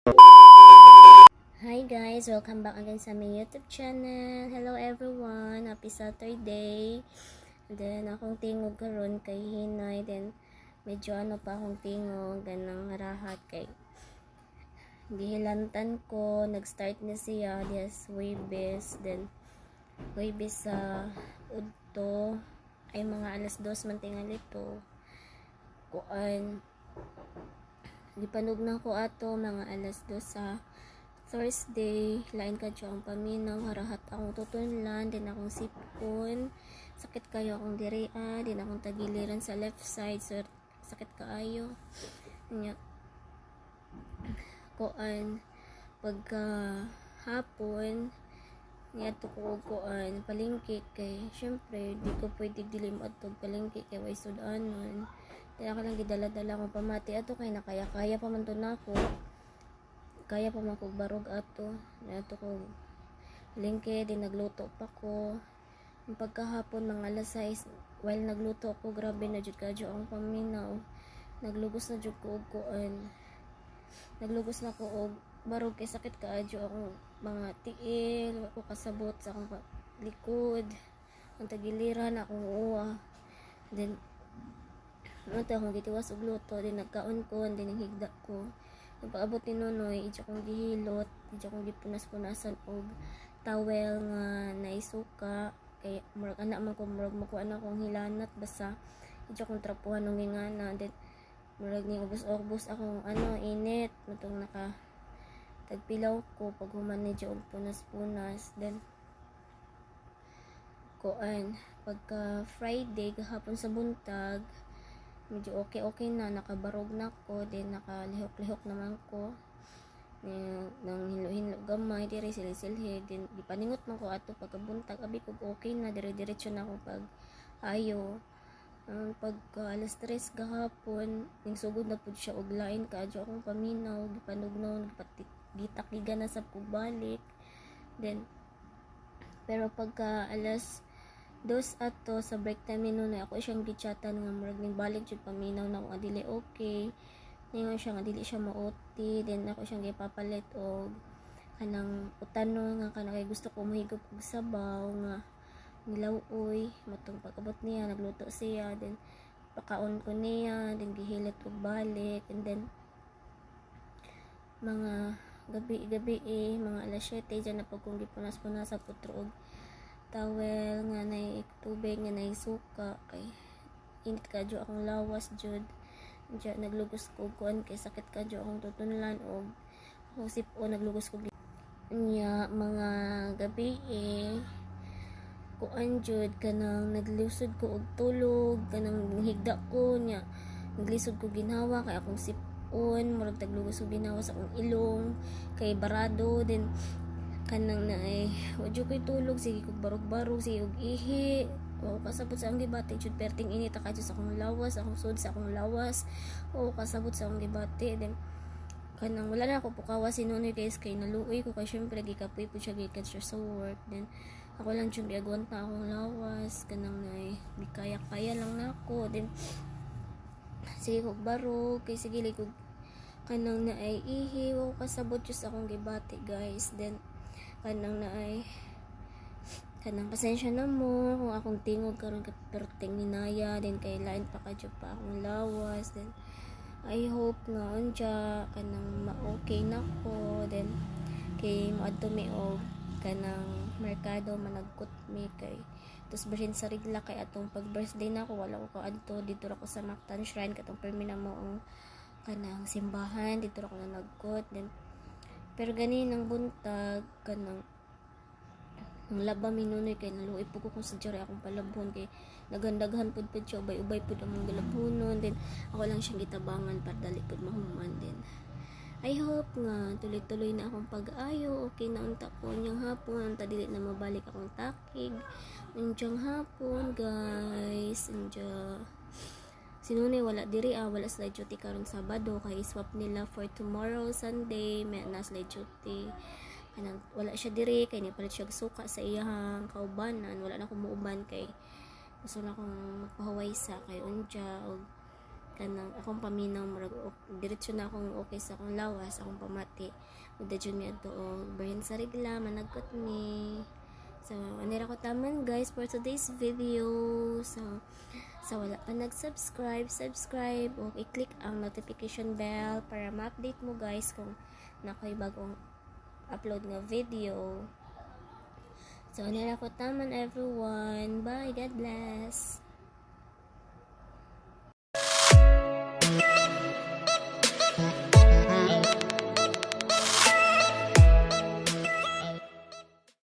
Hi guys! Welcome back again sa aming YouTube channel. Hello everyone! Happy Saturday! And then, akong tingog karon kay hinay. Then, medyo ano pa akong tingog. Ganang rahat kay gihilantan ko. Nag-start na siya diya sa Huwebes. Then, Huwebes sa udto ay mga alas 2 man tingali to. Kuan, gipanog na ko ato mga alas 2 sa Thursday. Lain kadyo ang paminaw, harahat akong tutunlan, din akong sipon. Sakit kayo akong direa, din akong tagiliran sa left side, so sakit kaayo. Nya, kuan, pagka hapon, niadto ko og kuan, palengke kay syempre di ko pwede dili moadto og palengke kay way sud-anon. Kaya ako lang gidala-dala akong pamati ato kay nakaya-kaya pa man to nako. Kaya pa man kog barog ato. Niadto ko palengke, din nagluto pa ko. Ang pagkahapon mga alas 6, while nagluto ko, grabe na jud kadyo ang paminaw. Naglugos na jud ko og kuan. Naglugos na ko og barog kay sakit kaadyo akong mga tiil, wa ko kasabot sa akong likod, ang tagiliran, akong uwa. Then ano to, akong gitiwas og luto, then nagkaon ko, and then higda ko. Nung pag-abot ni Nonoy, idyo akong gihilot, idyo akong gipunas-punasan og towel nga naisuka kay murag ana man ko, murag makuha na akong hilanat basta idyo akong trapuhan ng ngana. Then murag ning ubos-ubos akong ano, init matong naka tagpilaw ko pag human ni og punas-punas. Then kuan, pagka Friday gahapon sa buntag, medyo okay okay na, nakabarog na ko, then nakalihok-lihok naman ko. Nang hinlo-hinlo gamay dire, silhi-silhi. Then gipaningot man ko ato pagkabuntag, abi kog okay na, dire-diretso na ako pag ayo. Ang pagka alas 3 gahapon, ning sugod na pud siya og lain kaadyo akong paminaw, gipanugnaw, gitakligan na sab kog balik. Then pero pagka alas 2 ato sa break time ni Nonoy, ako siyang gichatan nga murag ning balik jud paminaw na ako nga dili okay. Ningon siya nga dili siya mo-OT. Then ako siyang gipapalit og kanang utano nga kanang kay gusto ko mohigop og sabaw nga nilaw-oy. Matong pag-abot niya, nagluto siya, then pakaon ko niya, then gihilit og balik. And then mga gabi gabi eh, mga alas 7 dyan na pag kong gipunas-punas sa putro og towel nga nay tubig nga nay suka kay init kadyo akong lawas jud. Diya naglugos ko kuan kay sakit kadyo akong tutunlan og akong sipon, naglugos ko niya mga gabi eh. Kuan jud, kanang naglisod ko og tulog, kanang higda ko niya, naglisod ko ginhawa kay akong sipon, murag taglugos og ginhawa sa akong ilong kay barado. Then kanang na eh wa jud ko'y tulog, sige kog barog-barog, sige og ihi, wa ko kasabot sa akong gibati jud. Perting init ka sa akong lawas, akong sud sa akong lawas, wa ko kasabot sa akong gibati. Then kanang wala na ako pukawa si Nonoy, guys, kay naluoy ko kay syempre gikapoy pud siya gikan siya sa work. Then ako lang jud giagwanta akong lawas, kanang nay gikaya-kaya lang nako. Then sige kog barog kay sige kog kanang naay ihi, wa ko kasabot jud sa akong gibati, guys. Then kanang naay kanang pasensya na mo kung akong tingog karon kay perting ninaya din kay lain pa kadyo pa akong lawas. Then I hope nga unja kanang ma-okay na ko, then kay moadto mi og kanang merkado, managkot mi kay tos basin sa regla kay atong pag birthday na ako wala ko kaadto. Dito ra ko sa Mactan Shrine, katong permi na mo ang kanang simbahan, dito ra ko na nagkot. Then pero gani nang buntag, kanang nang laba mi Nunoy kay naluoy po ko kung sa diri akong palabhon kay nagandaghan pud pud siya, ubay-ubay pud among galabhonon. Then ako lang siyang gitabangan para dali pud mahuman. Then I hope nga tuloy-tuloy na akong pag-ayo, okay na unta ko unyang hapon, unta dili na mabalik akong takig unjang hapon, guys. Unja si Nunoy wala diri ah, wala sila duty karon Sabado kay swap nila for tomorrow Sunday, may na sila duty. Kanang wala siya diri kay nipalit siya og suka sa iyahang kaubanan. Wala na ko muuban kay gusto na akong magpahuway sa kay unja og Kanang akong paminaw, murag diretso na akong okay sa akong lawas, akong pamati. Mudayon mi adto og Birhen sa Regla, managkot mi. So, ani ra ko taman, guys, for today's video. So, sa wala pa nag-subscribe, subscribe o i-click ang notification bell para ma-update mo, guys, kung naa ko'y bagong upload nga video. So, ani ra ko taman, everyone. Bye. God bless.